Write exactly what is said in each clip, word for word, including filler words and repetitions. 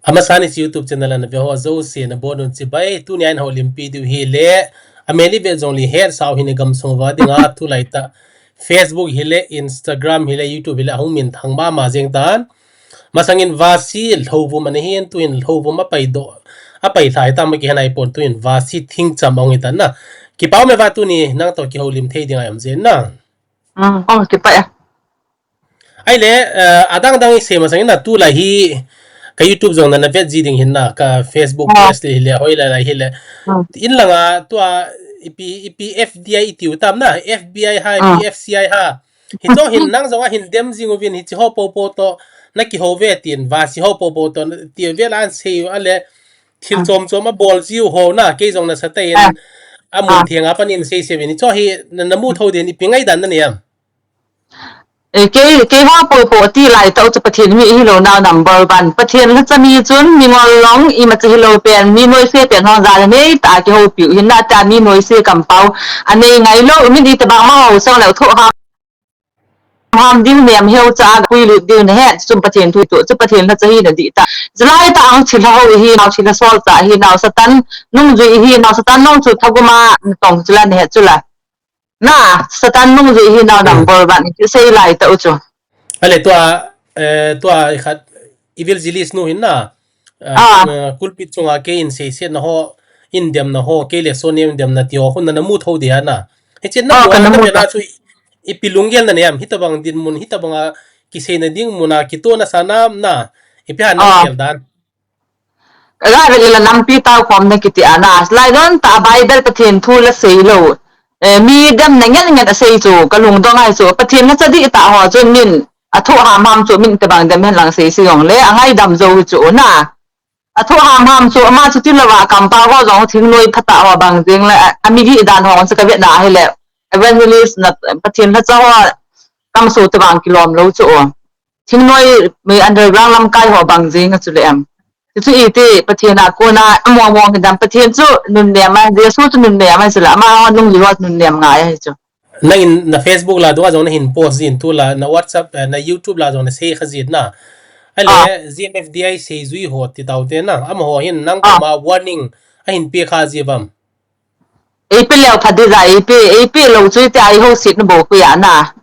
Amasan hiche YouTube channel a nave ho jouse nabonun chibai, tunia eihoulimpi diu hile, ameli ve jongle hetsau hina gamsung uva dinga, tulai tah Facebook hile, Instagram hile, YouTube hile, ahung minthang mama jeng tan. Masangin vasi lhouvum ana hin, tuin lhouvum apai doh, apai lhai tam, akihen ahipon, tuin vasi thingcham ahung hitan na. Kipa um e va, tuni nang toh kihoulim thei dinga um jeng na. Hmm, oh, kipa e. Ahile, eh, adang dang isei masangin na, tulai hi ka YouTube jong nana vet ji ding hin na, ka Facebook page le hile, hoilai lai hile. In langa tua ipi, ipi F D I itiu tam na, F B I ha, ipi F C I ha. Hicho hin nang jong ahin dem jing uvin, hiche ho popo toh nakihou ve tin, vasi ho popo toh ti ve lan sei u, ahile thil chom chom abol jiu ho na, kei jong nasatah in amun theng a panin sei sei uvin, hicho hi na, namu thou din ipi ngaidan nanei am? Eh, kei, keiho popo tilai tah u chu Pathen mi hilou nau number one. Pathen lhacha mi chun mingol long imacha hilou pen, mi noise pen ho jal nei tah a kihoupiu hin na, tia mi noise kampau anei ngailou, min itobang amaho sang leu thoh ham ham diu nem heu cha a puilut diu nahet, chun Pathen thu toh chu Pathen lhacha hina dih tah. Jalai tah a thilha hou ihinau, thilha solchah ihinau, Satan nungjui ihinau, Satan nung chu thagum a natong chula nahet chula. Na, Satan nungjui ihinau number one, isei lai tah u chu. Ahile tua, eh, tua khat evangelist nu hin na, eh, pulpit chunga kei in seisetna ho, in demna ho, kei le Sonia in demna ti ho, khu nana mu thou dia na. Hiche namu a, namu a chu ipi lunggel nanei am, hitobang dinmun, hitobang a kiseina ding mun a kitoh nasa nam na, ipi ham nagel dan? Kaga vet le la nampi tao khom na kiti a na. Lai don tah a Bible Pathen thu la sei lou. Eh, mi demna ngen ngen asei chu, kalungdong ahi chu. Pathen lhacha dih tah ho chun min, athoh ham ham chu min itobang dem hen lang sei sei jongle, angaidam jou hi chu na. Athoh ham ham chu, ama chu tilou a kampau ho jong thingnoi phatah ho bang jeng le, a, ami dih dan ho chu kavetna ahile, evangelist na Pathen lhacha ho kamso tobang kilom lou chu. Thingnoi, mi underground lamkai ho bang jeng a chule em. Hichu iti, Pathen a kona among mong hidam, Pathen chu nunnem a, Jesu chu nunnem a chule, amaho nungjui ho nunnem ngai ahi chu. Nangin na Facebook la dunga jong nahin post jin, tula na WhatsApp, eh, na YouTube la jong nasei kha jin na. Ahile, G M F D I seijui ho ti taute na, amaho hin nang koma warning ahin pe kha ji uvam? Eipe leu pha ding ja, eipe, eipe lou chu tia eihousetna bou khu a na.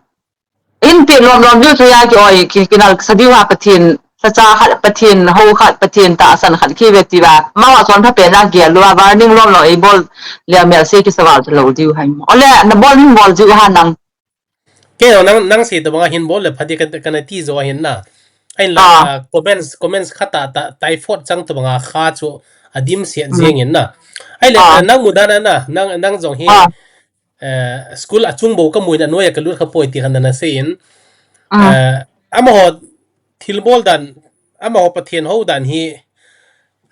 Inte lom lom diu chu a ki oi, ki, kinal sa diu ha Pathen, lhacha khat, Pathen hou khat, Pathen tahsan khat kive tiva. Amaho chonpha pen a gel lou a, warning lom lom eibol leu melse kisa val lou diu ham. Ole, nabol hin bol jiu ha nang. Kei jong nang, nang sei tobang a hin bol le pha ding ka, kana ti jo ahin na. Ahinla, ah, comments, comments khat a, ta, typhoid chang tobang a kha chu adimset jeng in na. Ahile, ah, nang mudan a na, nang, nang jong hi, ah, eh, school achung bou kamu in anoi a kalut kha poi ti khat nana sei in. Ah. Eh, amaho thilbol dan, amaho Pathen hou dan hi,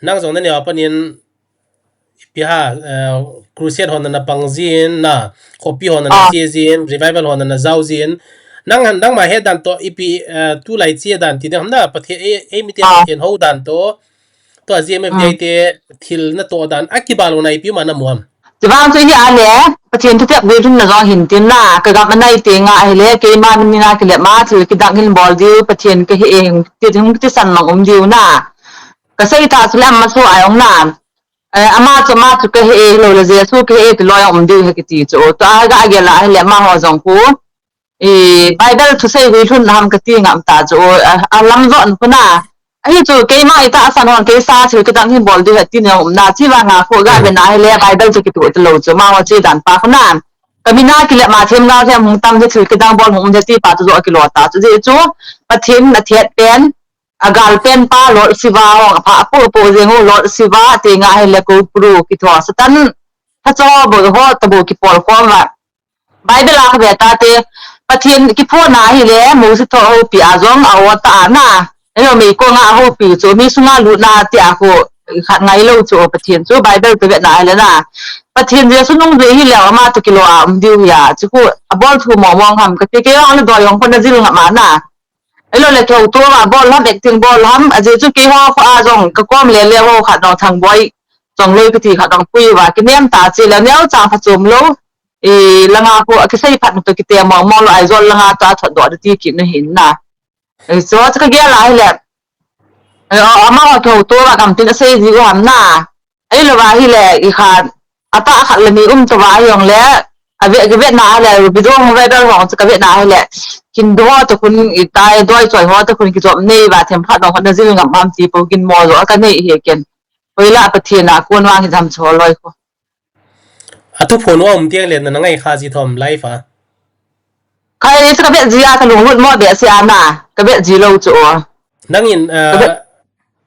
nang jong naneo a panin, ipi ham, eh, crusade ho nana pang jin na, khopi ho nana, ah, che jin, revival ho nana jao jin. Nang, nangma het dan toh, ipi, eh, tulai che dan ti ding ham na, Pathen, ei, eimite, ah, Pathen hou dan toh, tua G M F D I, ah, te thil natoh dan, akibang louna ipi ma namu ham? Chuvang chu hi ale, Pathen thutep guilhunna jong hin tin na, kagam anai tenga ahile, keima min a kile ma, thil kidang hin bol diu, Pathen kahe e, ti hung tisan mang um diu na. Kasei tah chu le ama chu a jong na. Eh, ama chu, ama chu kahe e, hilou le Jesu kahe e, ti loi jong um diu ahi kiti chu. Tua ga gel a ahile amaho jong khu. I, Bible thusei guilhun ham kati ngam ta chu, a, alam jon khu na. Ahi chu, keima itahsan hon, keisa thil kidang hin bol diu ahi ti jong um na, chuvang a khu ga ve na ahile, Bible chu kituh talou chu, amaho che dan pa khu na. Kamin a kile ma themgao them hung tam je, thil kidang bol hung um je ti pa chu jo akilo ta chu, jeh chu, Pathen athet pen, agal pen pa Lord Shiva ho, apha apo po jeng u Lord Shiva, tenga ahile Koupuru kitho, Satan, lhacha ho bou ho, tabou kipol khom uva. Bible a kave tate, Pathen kiphona ahile, Mose thouhoupi a jong a-o ta a na. Eilo meikong a ahoupi chu, mi sunga lutna tia khu, khat ngailou chu, Pathen chu, Bible kavetna ahile na. Pathen Jesu nungjui hileu, ama toh kilou a um diu ahi a, chu khu, abol thu mong mong ham, kati kei jong le doi jong khu najil ngam a na. Eilo le kihouto uva, bol ham, acting bol ham, ajeh chu keiho khu a jong, kakom le le ho khat jong Thangboi, Chongloi kati khat jong pui uva, kinem ta che le, neocha phachom lou, i, langa khu, akisei phat toh kiti mong mong lou, Aizawl langa toh athot doh ding ti kit na hin na. I, chu chu kagel a ahile. Amaho kihouto a gamtin asei ji u ham na. Ahilou va ahile, ikhat, atah khat le ni um tou va ahijong le, ave, kavet na ahile, video hung viral hung chu kavet na ahile, kin do ho to khun itai, doi choi ho to khun kijop nei va, themkhat nong hot na jil ngam ham ti po kin mo jo ka nei hi ken. Hoila Pathen a kon vang hi jam cho loi ko. Atu phone wa um tiang le na ngai kha ji thom live a. Khai chu kavet ji a kalunglut mo behseh a na, kavet ji lou chu o. Nangin, ah,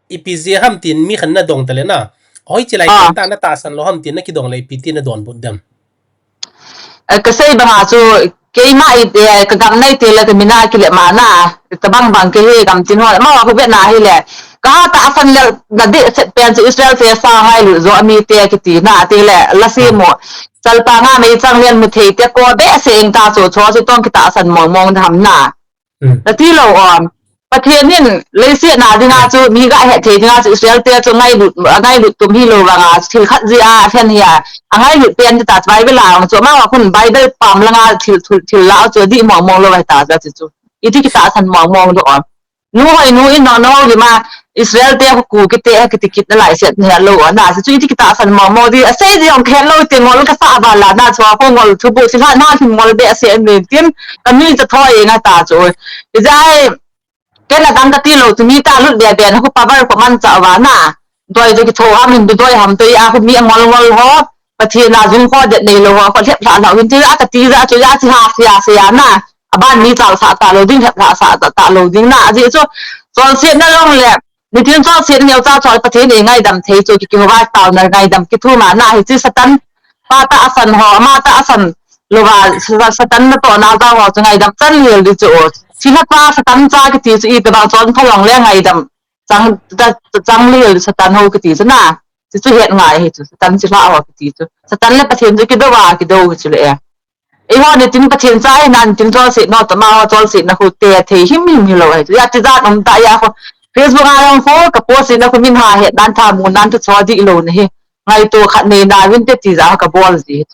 ipi jeh ham tin mi khan nadong ta le na. Hoi chilai ah, ta natahsan lou ham tin nakidong le ipi tin nadonbut dem. Eh, kasei banga chu keima i, eh, kagam nei te le kamin a kile ma na. Tabang bang kahi gamtin ho. Amaho khu vet na ahile. Kaha tahsan le nadih set pen chu Israel te sa ngailut jo ami te kiti na ti le lasi mo. Chalpang a meichang len mu thei te ko behseh ing ta chu chu chu tong kitahsan mong mong dam na. Hmm. Nati lou om. Pathen in leiset na dinga chu mi ga het thei dinga chu Israel te chu ngailut, ngailut tum hilou vanga thil khat jeh a then hi a. Angailut pen ta chu Bible a chu amaho khun Bible pam langa thil, thil, thil la chu dih mong mong lou vai ta chu chu. Iti kitahsan mong mong lou om. Nu hoi nu in no no di ma Israel te khu kiti, kiti kit na lai set ne lou na chu iti kitahsan mong mong di asei di ong khen lou te ngol kasa ba la na chu ko ngol thu bu si la na thim ngol behseh min tin kanui ta thoi nga ta chu. Ijai Ken adang kati lou chu mi ta lut be be na khu power ko man cha va na. Doi doi kitho ham hin doi ham toi a khu mi angol ngol ho. Pathen a jung kho det nei lou ho, kho lhep lha lha hin ti a kati ja chu ja chi ha sia sia na. Aban mi chal sa ta lou ding, lhep lha sa ta, ta lou ding na. Ajeh chu chonset na jong le. Nitin chonset neo cha chol Pathen e ngaidam thei chu ki, kihou va tao na ngaidam kithum a na hi chi Satan. Pa tahsan ho, ama tahsan lou va, sa-, Satan natoh na jao ho chu ngaidam chan lel di chu o. Chi na pa Satan cha kiti chu itobang chon phalong le ngaidam chang, ta, chang lel Satan ho kiti chu na. Chi chu het ngai hi chu, Satan chi la ho kiti chu. Satan le Pathen chu kidou va, kidou hi chu le e. Eiho nitin Pathen cha hi nan tin chonset na tama ho chonset na khu te thei him him hilou ahi. Ya ti jan um ta ya khu Facebook a jong khu ka post na khu min ha het nan tha mu nan tha cho di lou na hi. Ngaito khat nei na vin te ti ja ka bol ji.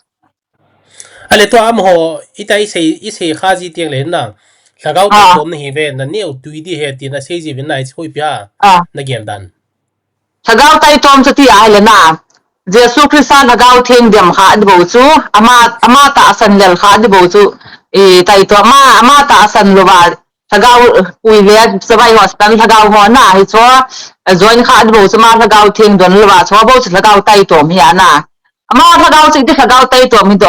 Ale tua amaho ita isei, isei kha ji tiang le na. Lhagao ah, taitom na hi ve na neo tui di he ti na sei ji vin na i chu ipi a. Ah. Na gen dan. Lhagao taitom chu ti ahile na, Jesu Christa Lhagao Theng dem kha di bou chu, ama, ama tahsan lel kha di bou chu, i taitom, ama, ama tahsan lou va, Lhagao pui le, savai ho, Satan Lhagao ho na, hi chu, eh, join kha di bou chu, ama Lhagao Theng don lou va, chu bou chu Lhagao taitom hi a na. Ama Lhagao chu iti Lhagao taitom hi do.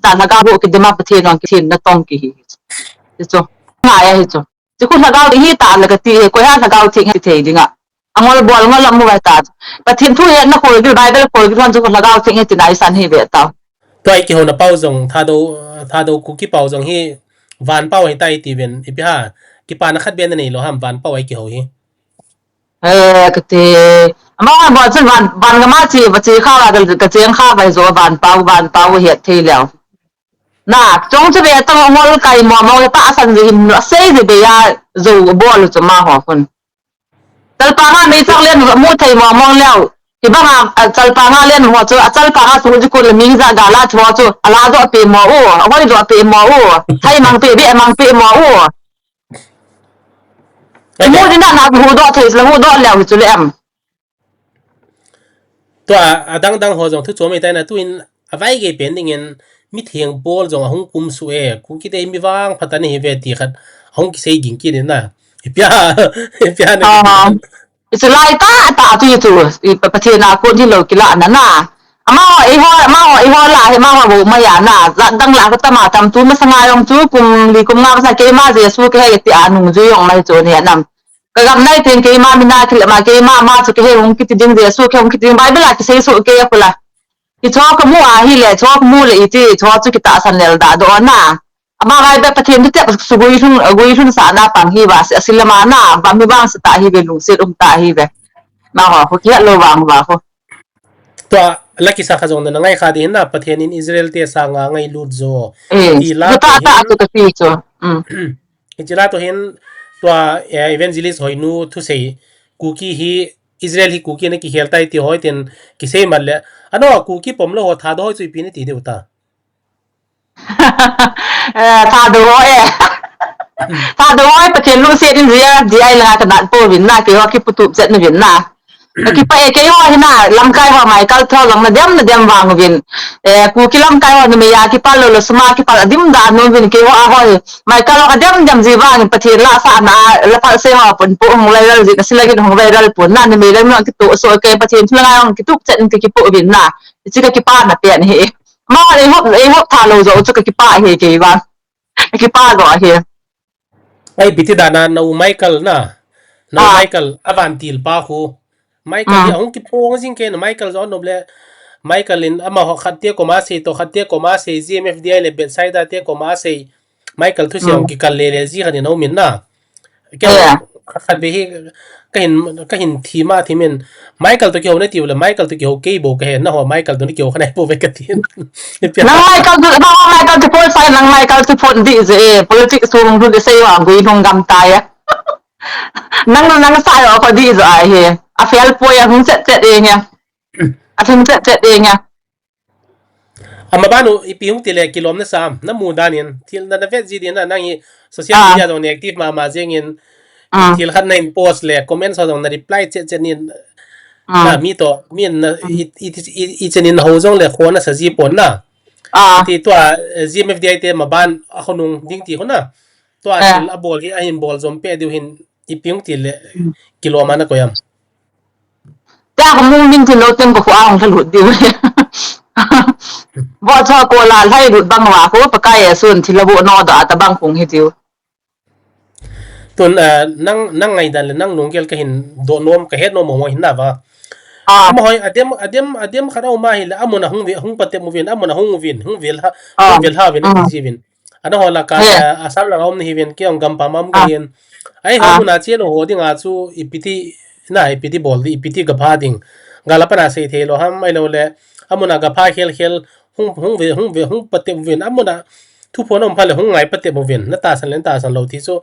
Ta Lhagao bou kidem a Pathen ong kithin na tong ki hi. Hi chu. Ngai a hi chu. Chi khu Lhagao hi ta le kati, koi ha Lhagao Theng hi thei dinga. Angol bol ngol amu vai ta. Pathen thu hetna khol gil, Bible khol gil hon chu khu Lhagao Theng hi tina isan hi ve ta. Tua i kihouna pau jong Thadou, Thadou Kuki pau jong hi van pau hi ta i ti ven ipi ha. Kipana khat be na nei lou ham van pau i kihou hi. Eh, kati. Ama bol chun van, van gama chi, va chi kha va dal ka cheng kha vai jo van pau, van pau het thei leu. Na, chong chu be tang ngol kai mo mo le tahsan ji him lo, sei ji be ya jo bol chu amaho khun. Chalpang a meichang len mu thei mo mo leu. Hibanga, a, chalpang a len ho chu, a chalpang a sung ji kun le mi ja ga la chu chu, ala jo pe mo u, hoi jo pe mo u, hai mang pe be mang pe mo u. Mu din na na hu do thei la hu do leu chu le em. Tua, adang dang ho jong thu chom i tai na, tuin a vai gei pen dingin mi theng bol jong ahung kum su e, Kuki te mi vangphat ana hi ve ti khat ahung kisei ging kit in na. Ipi a, ipi a na. Ah, i chu lai ta, ta tu i chu, i Pa-, Pathen a kon hi lo kila na na. Amaho, eiho, amaho, eiho la, amaho bou ma ya na, jat dang la ka tama tam tu masanga jong chu, kum li kum nga masanga keima Jesu ka he ti a nungjui jong mai chu ne nam. Ka gam nai teng keima mina kile ma keima ma chu ka he hung kiti ding Jesu ka he hung kiti ding Bible a kisei so ke a kula. I cho ka mu a hi le, cho ka mu le i ti, cho chu kitahsan lel da do na. Ama Bible Pathen tu te su gui lhun, gui lhun sa na pang hi va, si, si lama na, ba mi vang sa ta hi ve, lungset um ta hi ve. Na ho, ho ki lo vang va ho. Tua, la kisa kha jong na ngai kha di hin na, Pathen in Israel te sanga ngailut jo. Eh, ti la tu ta, ta hin, tu ka ti chu. Mm. Hichi la tu hin, tua, eh, evangelist Hoinu thusei, Kuki hi, Israel hi Kuki na kihel tai ti hoi tin kisei mat le. Ano, Kuki pom lo ho Thadou hoi chu ipi na ti deu ta. Eh, Thadou ho e. Thadou hoi Pathen lungset in jia, jia langa kadat pouvin na, keiho kiputup chet uvin na. Kakipah e, keiho hi na, lamkai ho Michael tho jong nadem, nadem vang uvin. Eh, Kuki lamkai ho numei a kipal lou, lou sum a kipal adim dan uvin, keiho a hoi. Michael ho kadem, dem ji vang, Pathen lahsahna, la phalse ho pon po hung viral ji, na sila gin hung viral pon na, numei lang no kitoh so, kei Pathen thu langa hung kitup chet in kakipoh uvin na. Hiche kakipana pen hi. Amaho eihop, eihop tha lou jong chu kakipah e kei vang. Kakipah jo ahi. Ai, ipi ti dan a, na u Michael na. Na u Ah. Michael, avantil pa khu. Michael hi Mm. ahung kiphong jing kei na, Michael jong nop le. Michael in amaho khat te koma sei, to khat te koma sei, G M F D I le Bethsaida te koma sei. Michael thusei Mm. ahung kikal le le ji khat in aum in na. Kei Yeah. khat ve hi kahin, kahin thim a thim in. Michael to kihou nati u le, Michael to kihou kei bou kahe, naho Michael to ni kihou kha nai pouve kati. Nang Michael to, nang Michael to phone sai, nang Michael to phone di je, eh, politics hung du de sei wa gui hung gam tai a. Nang, nang sai o ko di jo ahi. A fail poi a hung chet chet e nya. A hung chet chet e nya. Amaban u ipi hung ti le kilom na sam, na mu dan in, thil na, na vet ji din na, nang hi social Ah. media jong na active mama jeng in, Ah. thil khat na in post le, comments ho jong na reply chet chet in, Ah. na mi to, mi na, i, i, i, i chen in ho jong le, kho na sa ji pon na. Ah. Ti tua, eh, G M F D I te maban, a khonung ding ti khu na. Tua Eh. thil a bol hi, a hin bol jom pe diu hin, ipi hung ti le, Mm. kilom a na koi am. Tia ka mung min thil lo tem ka khu a hung thalut diu. Bo cha ko la lai lut bang wa ko Pakai a sun thil a bo no da ta bang kung hi diu. Tun, ah, nang, nang ngaidan le nang lunggel ka hin do nom ka het nom mo hin na va. Ah. Ama hoi adem, adem, adem khat a um a hi le amun a hung ve, hung patep uvin, amun a hung uvin, hung vel ha, Ah. hung vel ha uvin Ah. ti ji uvin. Ana ho la ka, Yeah. eh, Assam la um ni hi vin, kei ong gam pa mam ka Ah. hin. Ai ho Ah. mun a che lo ho ding a chu ipi ti na, ipi ti bol di, ipi ti ga pha ding. Ga la pa na sei thei lo ham ai lo le. Amun a ga pha khel khel, hung, hung ve, hung ve, hung patep uvin. Amun a thu pho na um pha le hung ngai patep uvin. Na ta san le ta san lo ti chu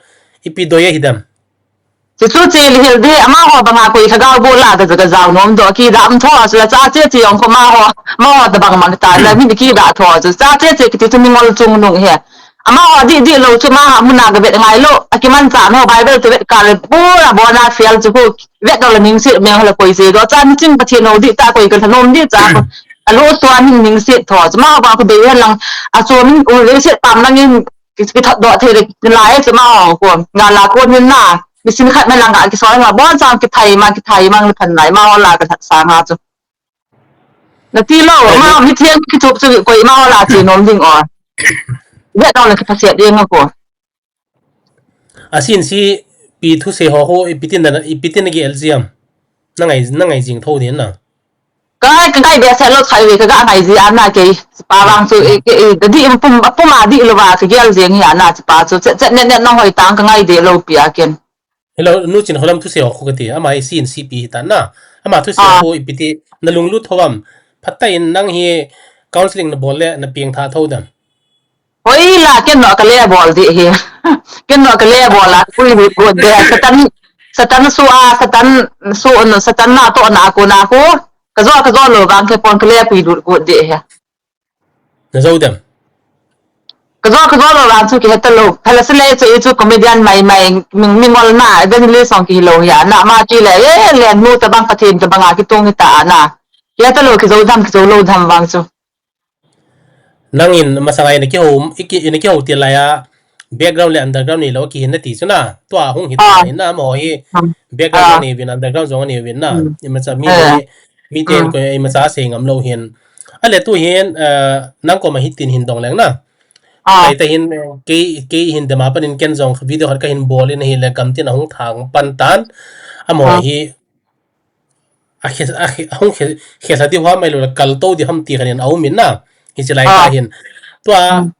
ipi doi a hi dam. Chu chu che li hel de, ama ho banga koi lhagao bol la ka jaga jao nom do, kida um tho, chu la cha che che ong ko ma ho, ma ho ta bang mang ta, la min kida tho, chu cha che che kiti chu mi ngol chung nung he. Ama ho di di lo chu ma ha muna ga vet ngai lo, a kiman cha no Bible te vet ka le bu la bo na fial chu ko, vet do la ning se me ho la koi se do, cha ni ching Pathen ho di ta koi ka nom di cha ko. A lo sua ning ning se tho, chu ma ho ba ko be lang, a chu min u le se pam lang in, Ki, ki thot doh thei le, lai chu ma ong ko. Nga la ko min na. Mi sin khat ma lang ka ki soi ma. Bon chang ki thai ma, ki thai ma, mi phan lai ma, la ka that sa nga chu. Na ti lo, Ai, ma, ni mi thiang ki thup chu koi ma, la chi nom ding o. Vet dong le ki pha siat ding ko. A sin si pi thu se ho ho, ipi tin na, ipi tin na ki el ziam. Na ngai, na ngai jing tho din na. Ka ngai, ka ngai behseh lou thei ve, ka ga ngai ji ana kei. Pa vang chu, e, e, e, ka di pum, pum a di lou va, ka gel jeng hi ana, pa chu, chet, chet, net, net, nang hoi tang, ka ngai de lou pi a ken. Hello, nu Chin Holam thusei ho khu kati, ama hi C N C P hi ta na. Ama thusei Ah. ho khu ipi ti, na lunglut tho am. Phat ta in nang hi counseling na bol le, na piang tha tho dam. Hoila, ken no ka le bol di hi. Ken no ka le bol a, pui lut got de. Satan, Satan su a, Satan su, Satan na to na ko na ko. Ka jo, ka jo lou vang kei pon ka le pui lut got de hi. Na jo dem. Ka jo, ka jo lou vang chu ki heta lou. Phala se le chu, chu comedian mai mai, mi, mi ngol na, evangelist song ki lou ya. Na ma chi le, e, le nu ta bang Pathen ta bang a ki tung ta na. Ki heta lou, ki jo dam, ki jo lou dam vang chu. Nang in masang a ina kihou, iki, ina kihou til lai a, background le underground nei lou kihi nati chu na, tua hung hi Ah. tua ina mo hi, Ah. background Ah. nei vin, underground jong nei vin na, Mm. imacha mi Eh. le, mi ten Mm. ko imacha sei ngam lou hin. A le tu hin, eh, nang koma hi tin hin dong leng na. Ah. Kai ta hin, kei, kei hin dema panin ken jong video khat ka hin bol in hi le gam tin a hung thang pan tan, a mo Ah. hi, A khe, a khe, a hung khe, khe sa di hua mai lo la kal to di ham ti khan in a um in na. Hi chi lai Ah. ta hin. Tua, Hmm.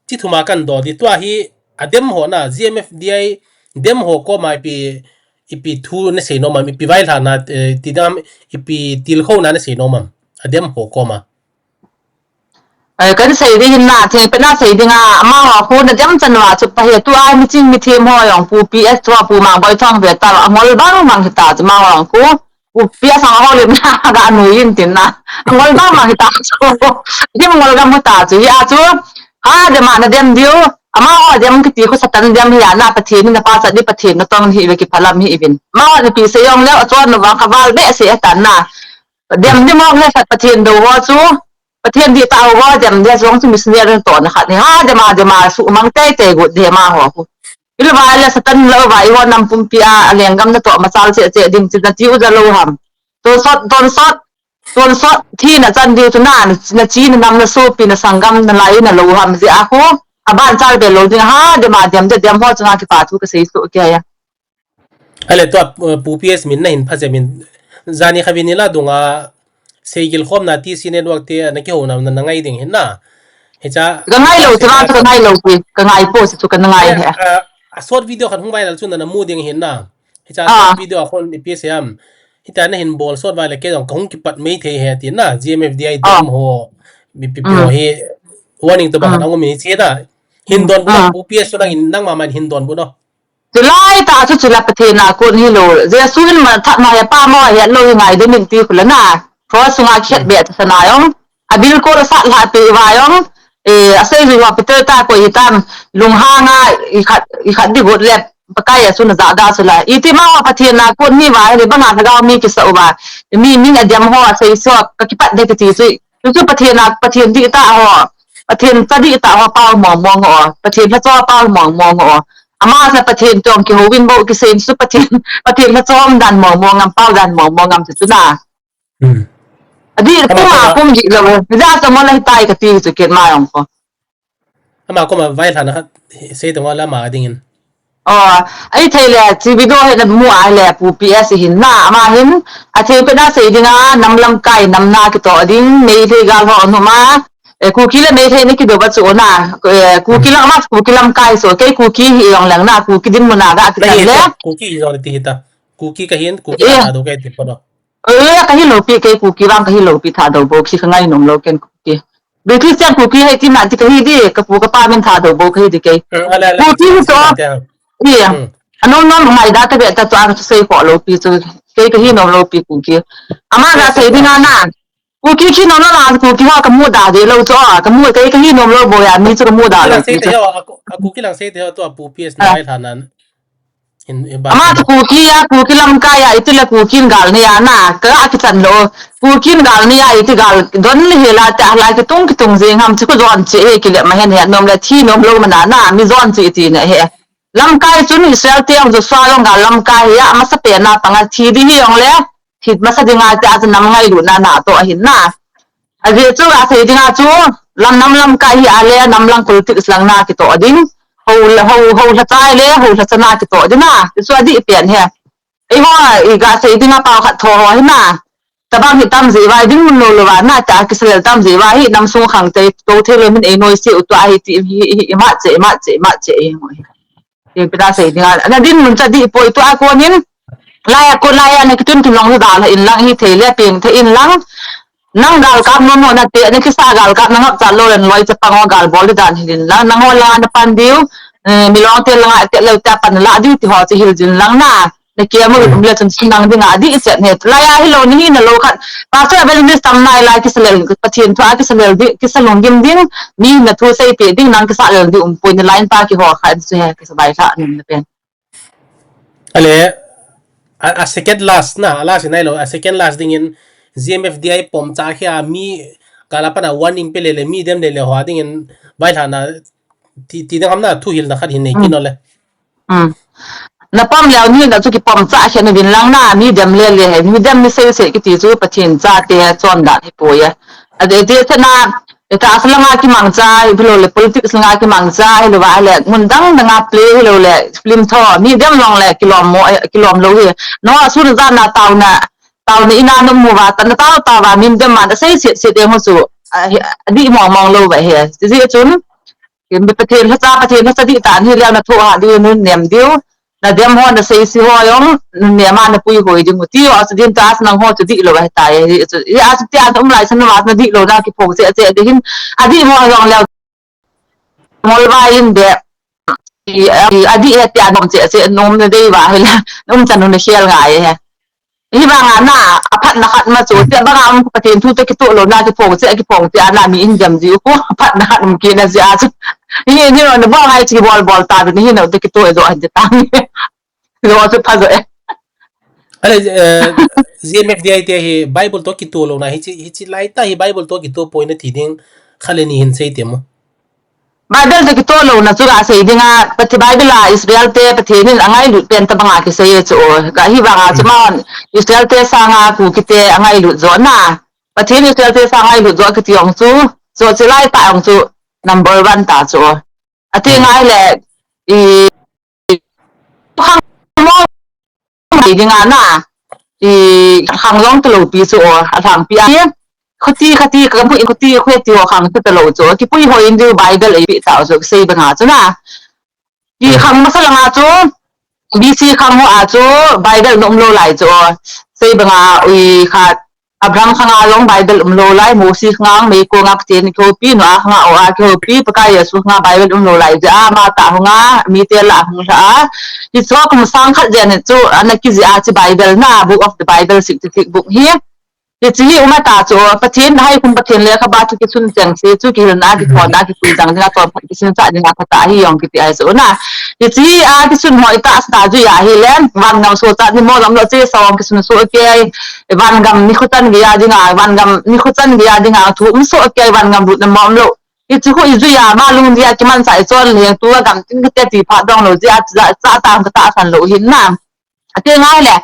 chi thuma kan do di tua hi a dem ho na, G M F D I dem ho koma ipi, ipi thu na sei nom am, ipi vai hla na, eh, ti dam, ipi til kho na na sei nom am. A dem ho koma. Eh, kan sei ding hin na, thei pe na sei ding a, ama ho khu na dem chan wa chu pa he tu ai mi ching mi them ho jong pu P S tu a pu Mangboi Thang ve ta, a ngol bang bang hi ta chu ama ho khu, pu P S ang ho le na ga nu yin tin na, a ngol bang bang hi ta chu, dim ngol gam hi ta chu, ya chu, ha dem a na dem diu, Amaho dem kiti khu Satan dem hi ana Pathen na pachat ni Pathen natong hi ve kiphalam hi ivin. Amaho napi sei jong leu achon nu vang khaval behseh atan na. Dem di mong le khat Pathen dou ho chu. Pathen di ta ho dem dia jong chu missionary to na khat ni ha dem a dem a su mang tei tei gut dem a ho. Ilu vai le Satan lo vai ho nam pumpi a lenggam na to machal che che ding chu na ti u ja lo ham. Tonsot, tonsot, tonsot, thi na chan diu chu na, na chi na nam na sopi na sanggam na lai na lo ham jeh a khu. Aban chal be lo ding ha, dem a dem, dem, dem ho chunga kipa thu ka sei suh kei a. Ale tua, uh, Pu P S min na hin pha jep in, jani kha vin ila dunga, seigil khom na T C network te, na kihou na, na, na ngai ding hin na. Hicha, ka ngai lo, ka ngai lo, ka ngai po, chu ka ngai he. A, a short video khat hung viral chu na, na mu ding hin na. Hicha, ah, short video a khon ipi siam. Hita na hin bol sot vai le kei jong ka hung kipat mai thei he ti na, G M F D I, ah, dem ho, mi pi pi ho hi, warning to ba khat ang mi chi na. Hin don bu na, Pu P S chu nang in, nang ma ma in hin don bu no. Chulai ta chu chula Pathen a kon hi lo. Jesu in ma that ma he pa mo he lo hi ngai de min ti khula na. Cross sunga khet be ta sana jong. A bil ko sat lha pe va jong. Eh, a sei ju wa Peter ta ko i tam. Lunghang a i khat, i khat di got le. Pakai a sun a ja da sula. Iti ma wa Pathen a kon hi va, le banga lhagao mi kisa u va. Mi, mi a diam ho a sei so, ka kipat de kiti sui. Chu chu Pathen a, Pathen di ta ho. Pathen cha di ta ho pau mong mong ho. Pathen la cho pau mong mong ho. Ama sa Pathen tong kihouvin bou kisei su Pathen, Pathen la cho dan mong mong ngam pau dan mong mong ngam chu chu na. Hmm. Adi, ama puma, pum di lo. Ja sa mo la hitai ka ti chu ken ma jong ko. Ama koma vailhahna khat sei tong la ama dingin. Oh, ai thei le, chi video he na mu a le, Pu P S hin na, ama hin, a thei pe na sei dinga, nam lamkai, nam na kito ding, Meitei gal ho nu ma, eh, Kuki le Meitei ni kido ba chu na, eh, Kuki lam ma, Kuki lamkai so, kei Kuki hi jong leng na, Kuki dinmun a ga kiti le. Kuki jong ti hita. Kuki ka hin, Kuki ka do kei ti po do. Eh, ka hi lo pi kei Kuki vang ka hi lo pi Thadou bou khi ka ngai nom lo ken Kuki. British chan Kuki hei ti na ti ka hi di, ka pu ka pa min Thadou bou ka hi di kei. Hmm, ale, ale, Kuki hi to. Iya. Hmm. Anom nom ngai da ta be ta to a ka sei ko lo pi chu. Kei ka hi nom lo pi Kuki. Ama ga sei di na na. Kuki khi nom lo la Kuki ho ka mu da de lo chu. Ka mu kei ka hi nom lo bou ya mi chu ka mu da lo pi chu. A Kuki lang sei te ho to a Pu P S na ai thanan. Ama tu Kuki a, Kuki lamkai a, iti le Kuki in gal nei a na, ka a kichan lo. Kuki in gal nei a, iti gal don le he la ta la kitung kitung jing ham chu ko jon che he kile ma hen he nom le thi nom lo ma na na, mi jon che iti ne he. Lamkai chun Israel te ang Joshua long gal lamkai a, masa pe na panga thi di hi ong le, thi masa dinga te a chu nam ngailutna na to ahin na. Ajeh chu asei dinga chu, lam nam lamkai hi a le, nam lang politics lang na kito ding. Ho, ho, ho lha chai le, ho lha cha na kito ding na. Chu adih pen he. Eiho, i ga sei dinga pao khat tho ho hi na. Tabang hi tam jeh vai ding mun lo lo va na ta kisalel tam jeh vai hi nam sung khang te to thei lo min ei noi se u tua hi ti hi, hi, hi, i ma che, i ma che, i ma che, i ngo hi. Ti pita sei dinga. Ana dinmun cha dih poi tua konin. Lai a ko lai a na kitun tun long da la in lang hi thei le peng thei in lang. Nang gal kap nom ho na te, na kisa gal kap na ngap cha lo len loi chapang ho gal bol dan hi din lang. Nang ho la na pan diu, eh, mi long te lang a te lo ta pan la diu ti ho chi hil din lang na. Na kia mo um le chun sun nang ding a di set ne. Lai a hi lo ni hi na lo khat. Pastor evangelist tam nai lai kisalel, Pathen thu a kisalel di, kisalung gim ding. Mi na thu sei pe ding nang kisa lel di um poi ni line pa ki ho khat chu he kisa bai kha nin na pen. Ale, a, a second last na, a last in ailo, a second last dingin G M F D I pom cha khi a mi kala pana warning pe le le mi dem le le ho dingin vailhahna ti, ti ding ham na thu hilna khat hin nei kit no le. Hmm. Na pom leu ni na chu kipom cha khi na vin lang na mi dem le le he, mi dem ni sei sei kiti chu Pathen cha te chon dan hi poi e. Ade te te na Eta asa langa kimangcha, hi lo le politics langa kimangcha, hi lo va le, mun dang danga play hi lo le, film tho, mi dem long le, kilom mo, eh, kilom lo hi. No, asun za na tao na, tao na ina no mu va, ta na tao tao va, min dem ma, sei sit sit em ho chu, a, hi, a di mong mong lo va hi. Ti ji chun, kin bi Pathen lhacha, Pathen lhacha di ta, ni le na tho ha di nun nem diu. Na dem ho na sei si ho jong, ne ma na pui hoi ding u ti, o, chu din ta, nang ho chu di lo, he ta, e, chu, e, a, chu ti, a, um lai, san ma, na di lo, na ki phong, che, che, de hin, a di mo jong le, mol va in de, i, i, a di, e, ti, a, nom, che, che, nom, na dei va, he la, um, chan, na khel ngai, he. Hi vang a na, a phat na khat ma chu, te bang a um Pathen thu te kitoh lo na kiphong che, kiphong che a na mi in jam ji u ko, a phat na khat um kit na ji a chu. Hi, ni lo, na bol ngai chi bol bol ta, ni hi no, te kito e jo, han te ta. Lo chu pha jo e. Ale, eh, G M F D I te hi Bible to kito lo na, hichi, hichi lai ta hi Bible to kito poi na ti ding, kha le ni hin sei te mo. Bible to kito lo na chu ga sei ding a, Pathen Bible a Israel te Pathen in angailut pen ta banga kisei e chu. Ga hi banga chu Hmm. ma Israel te sanga Kuki te angailut jo na. Pathen Israel te sanga ngailut jo kiti ong chu. Chu chi lai ta ong chu number one ta chu. Ati Hmm. ngai le i khang mo ding a na. I khang long to lo pi chu o, a thang pi a. Khuti, khuti, ka mu khuti, khuti o khang to lo chu. Kipui hoi in diu Bible ei pi ta chu, sei banga chu na. I Hmm. khang masa langa chu, B C khang ho a chu, Bible na um lo lai chu. Sei banga ui khat, Abraham khanga long Bible um lo lai, Moses khanga mei ko nga Pathen kihoupi, Noah khanga o a kihoupi, Pakai Jesu khanga Bible um lo lai ja, ama ta hunga, mite la hung la. Hi chu kum sang khat jen chu, ana kiji a chi Bible na, Book of the Bible, sixty-six book hi. Hichi hi um a ta chu, Pathen, hai kum Pathen lekhabu chu kisun cheng se chu, kihilna, kithona, kipui dang dinga, tol phat kisun cha dinga, kha ta hi ong kiti ai chu na. Hichi hi a kisun hoi ta sa ju ya hi le, van ngam so cha ni mo lam lo che sa ong kisun so ke, van ngam ni khutan ge ya dinga, van ngam ni khutan ge ya dinga, thu um so ke, van ngam lut na mom lo. Hichi hu i ju ya, ma lung dia kiman sa i chon le, tu gam tin ke ti pha dong lo dia, cha, cha ta, ta san lo hin na. Ati ngai le,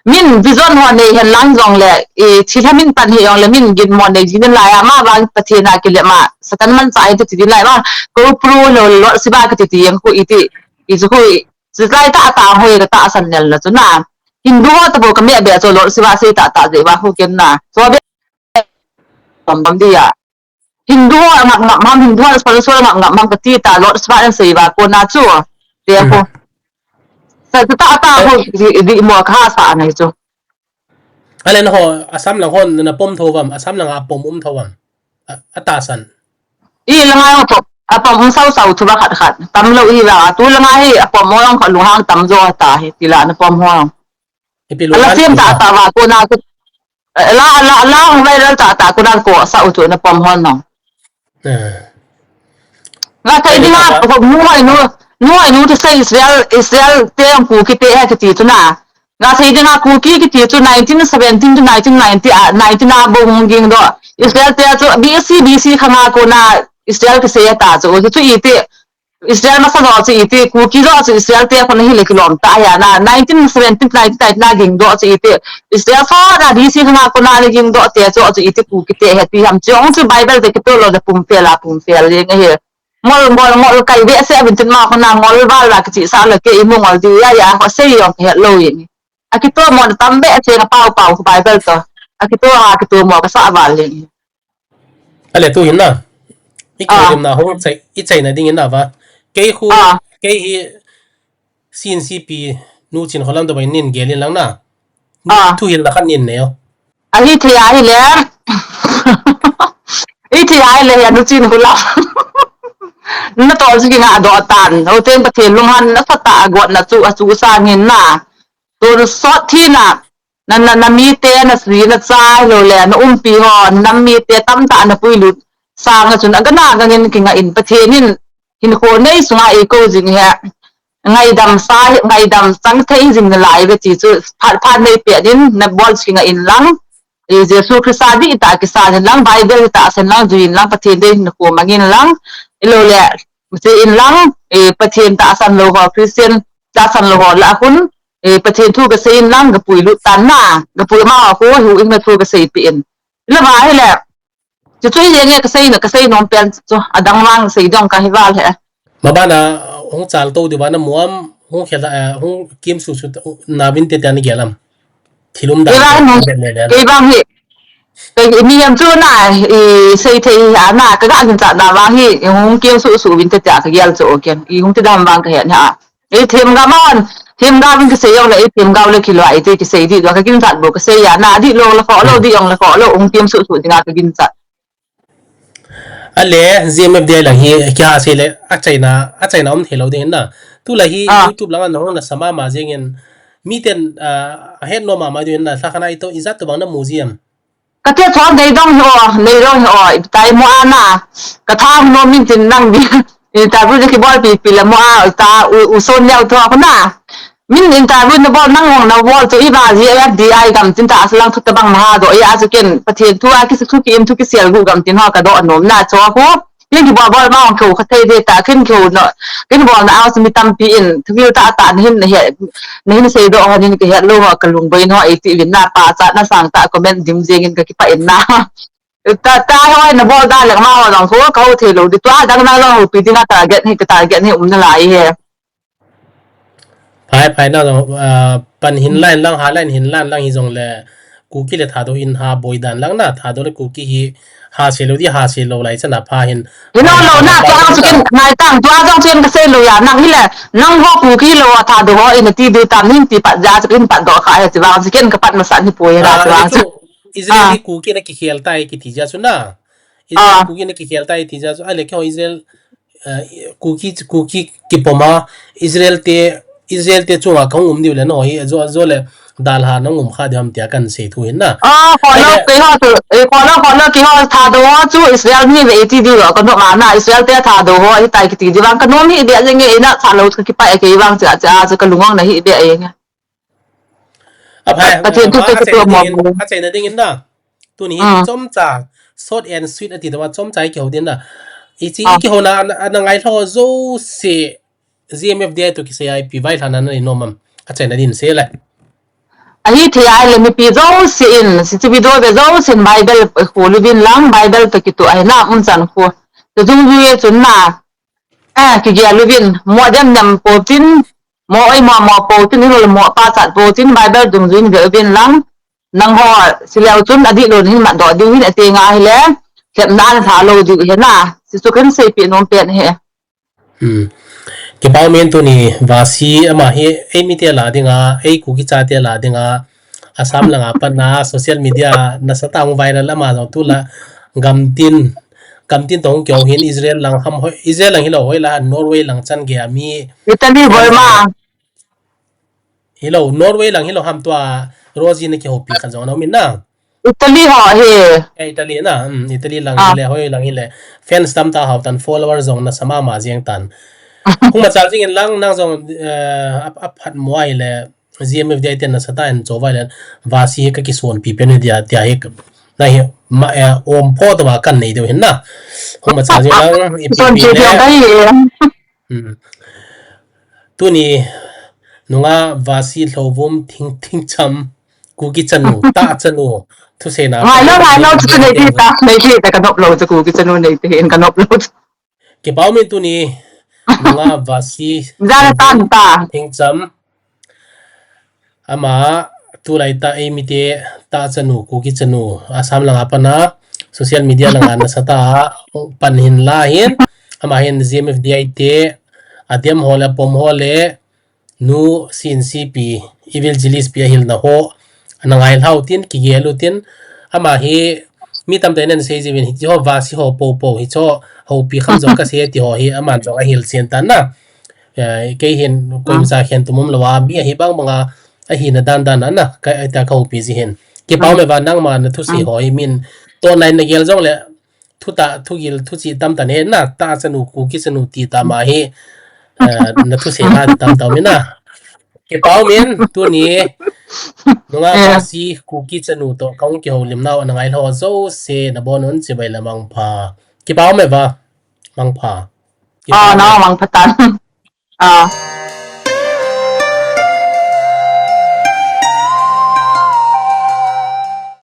min vision ho nei hen lang jong le, i, thilha min pan hi jong le, min ginmo nei jing lai a, ma vang Pathen a kile ma, Satan manchah hi ti ti lai ma, ko pro lo lo siba ka ti ti yang ko iti, i ju ko i, ju lai ta ta hoi ka ta san nel na chu na. Hindu ho ta bo ka me be cho lo siba sei ta ta je ba ho ken na. So be, bam bam dia. Hindu ho ngap ngap ham, Hindu ho sponsor ngap ngap ham ka ti ta, Lord Shiva in sei va ko na chu. Te ko. Hmm. Sa ta ta ho di, di mo ka sa na chu. Ale na ho, Assam lang ho na pom tho vam, Assam lang a pom um tho vam. A, a ta san. I lang a pom, a pom um sau sau chu ba khat khat. Tam lo i la, tu lang a hi a pom mo long ka lung hang tam jo ta hi, ti la na pom ho. Ipi lu Ala an siam ti ta ha. Ta va ko na chu. Eh, la, la, la, hong viral ta ta, ko dan ko sa u chu na pom hon no. Eh. Nga thei Ai, dinga, na ba? Ko mu hai nu, nu hai nu te sei Israel, Israel te ang Kuki te ha kiti chu na. Nga thei dinga Kuki kiti chu nineteen seventeen to nineteen ninety, ah, nineteen a bung ging do. Israel te chu B C, B C khanga ko na Israel kisei ta chu, chu iti. Israel masa jo chu iti, Kuki jo chu Israel te khun hi le kilom ta hi a na, nineteen seventeen, nineteen ninety na ging do chu iti, Israel fa na D C khana ko na le ging do te chu chu iti Kuki te he ti ham chu, ong chu Bible te kito lo de pum fel a pum fel le nge he. Ngol, ngol, ngol kai be se abin tin ma khun na ngol val la kichi sa le ke i mu ngol di ya ya, ho se yong he lo yin. A kito mo tam be che na pau pau Bible to. A kito ha kito mo ka sa val le. Ale tu hin na. I Ah. Ko na hong chai, i chai na ding in na va. Kei khu, Ah. Kei hi C N C P nu chin kholam to bai nin gelin lang na. Ah. Thu hil na khan nin neo. A hi thei a hi le. I thei a hi le ya nu chin kholam. Na to ji na do tan. O ten Pathen lunghan na sa ta got na chu a chu sa ngin na. Tun sot thina, na, na, na mite, na sri, na chai lo le, na umpi ho, na mite, tamtah na puilut. Sanga chun, agana, gangin kinga in, Pathen in, hinkho nei sunga i ko jing he. Ngaidam sa, ngaidam chang thei jing na lai ve ti chu, phat, phat nei pe din, na bol kinga in lang. I Jesu Christa di ta kisa din lang, Bible ta sen lang, juin lang, Pathen de hinkho mangin lang. I lo le, mse in lang, i Pathen ta san lo ho, Christian ta san lo ho, la hun, eh, Pathen thu ka sei in lang, ka puilut tan na, ka pui ma ho, hu in na thu ka sei pi in. La ba hi le, chu chu hi nge ka sei na, ka sei nom pen chu, adang lang sei dong ka hi val he. Ma ba na, hung chal to di ba na muam, hung khel, eh, hung kim su su, na vin te te ni gelam. Thilum da. Kei bang hi, kei bang hi. Kei mi yam chu na, i sei thei ha na, ka ga gin cha na bang hi, i hung kim su su vin te te ka gel chu o ken. I hung te dam bang ka he na. Ei themgao man, themgao in kisei jong le, ei themgao le kilou a, ei te kisei di, ka ginchat bou kasei a, na di lou le kho lou, di jong le kho lou, hung tem suh suh dinga ka ginchat. Ale, G M F D I lang hi, kia sei le, achaina, achaina um thei lou ding na. Tulai hi, ah, YouTube langa nahung nasa mama jeng in, miten, ah, ahet nom mama ding na, lha khat na ito, ijat tobang namu ji em. Ka tia chon nei dong hi o, nei dong hi o, i tai mo ana. Ka tha hung nom min tin nang di. Interview chu kibol pipi le mo a, ta u, u son leo tho ko na. Min interview na bol nang hong na bol chu i ba ji F D I gam tin ta sa lang thu ta bang na ha do ya chu ken Pathen thu a ki su thu ki im thu ki sel gu gam tin ho ka do nom na cho ko. Ken kibol bol ma hong ko ka thei de ta ken ko no. Ken bol na a su mi tampi in thu ta ta na hin na he na hin sei do ho nin ka he lo ho ka lung boi no e ti vin na pa cha na sang ta comment dim jeng in ka ki pa in na. Ta, ta hoi na bol da le ma ho jong ko ka ho thei lo di tua dang na lo ho pi ding a target hi ka target hi um na lai he. Phai, phai na jong, ah, pan hin line lang ha line hin line lang hi jong le Kuki le Thadou in ha boi dan lang na Thadou le Kuki hi ha se lo di ha se lo lai chana pha hin. Ino lo na tua jong kin nai tang tua jong kin ka se lo ya nang hi le nang ho Kuki lo a Thadou ho in ti di tam nin ti pat ja kin pat do kha he ti jong kin ka pat ma san hi poi ra tua jong. Israel hi Kuki na kikhel tai kiti jia chu na. Israel Kuki na kikhel tai ti jia chu. Ale keiho Israel, eh, Kuki, Kuki kipom a Israel te, Israel te chunga kahung um diu le no hi jo, jo le dalha nang um kha diu ham tia kan sei thu hin na. Ah, kho lo keiho chu, eh, kho lo, kho lo keiho Thadou ho chu Israel mi ve ti diu ka no ma na Israel te Thadou ho hi tai kiti di vang ka no mi de jeng e na cha lo ka kipa e kei vang cha cha chu ka lungong na hi de e nge. Aphai, Pathen thu ma te ka chu chaina mo dingin, mo. Ka chaina dingin na. Tuni hi chomcha, short and sweet ati tawa chomcha i kihou din na. I chi i kihou na, na, na ngai lho jo se G M F D I to kisei a ipi vailhahna na nei nom am. Ka chaina din se le. Ahi thei a le mipi jo se in, si chi video ve jo se in Bible khu lu vin lang, Bible to kitu ahi na un chan khu. To jung vi chun na. Eh, kigel uvin, mo dem nem po tin, mo oi mo mo po tin, hilou le mo pa chat po tin, Bible dungjuiin ve uvin lang, nangho, sileu chun adih lou hin mat doh diu hin ati nga hile, sepna an tha lou diu hi na, si chu kan seipi nom pen he. Hmm. Kipah um in tuni Vasi ama hi, ei mite la dinga, ei Kuki chate la dinga, Assam langa patna social media nasatah a hung viral ama jong tula gamtin, gamtin toh hung kihou hin Israel lang ham hoi, Israel lang hilou hoi la Norway lang chan gei a mi Italy Burma. Hilou Norway lang hilou ham tua Rosie na kihoupi khat jong na um in na. Italy ho hi. Eh, Italy na, um, Italy lang hile hoi lang hile fans tamtah hou tan follower jong nasa mama jeng tan. Hung machal jing in lang nang jong, eh, ap, ap phat mo ahile G M F D I ten nasatah in cho vai le Vasi ka kisonpi pen dia tia hi na hi ma, eh, om pho to ma kan nei deu hin na. Hung machal jing lang ipi pi le. Hmm. Tuni nunga Vasi Lhouvum Thing, Thingcham Kuki chanu, ta chanu, thusei na. Ngai lo, ngai lo, chu nei ti ta, nei ti ta ka nop lo, chu Kuki chanu nei ti hin ka nop lo. Kipah um in tuni nunga Vasi Thingcham. Ama tulai ta ei mite ta chanu, Kuki chanu, Assam langa patna, social media langa nasatah a pan hin la hin, ama hin G M F D I te, adem ho le, apom ho le, Nu C N C pi, Evangelist pi ahilna ho, ana ngai lhau tin, kigel u tin, ama hi mi tamtah in ana sei jiuvin, hiche ho Vasi ho popo, hiche ho houpi kham jong kasei ti ho hi, aman jong ahil chen tan na. Eh, kei hin, koima cha khen tum um lou a, mi ahi bang banga, ahina dan dan a na, ka, ta ka houpi ji hin. Kipah um e va nangma na thusei ho hi min, to nai na gel jong le, Thuta, thugil, thuchih tamtah nei na, ta chanu, Kuki chanu ti tama hi, eh, na thusei na tamtah um in na. Kipah um in, tuni, nunga Vasi, Kuki chanu toh, kahung kihoulim nau, na ngai lho jouse, na bon un chibai le mangpha. Kipah um e va, mangpha. Kipah um e. Mangpha tan. Ah.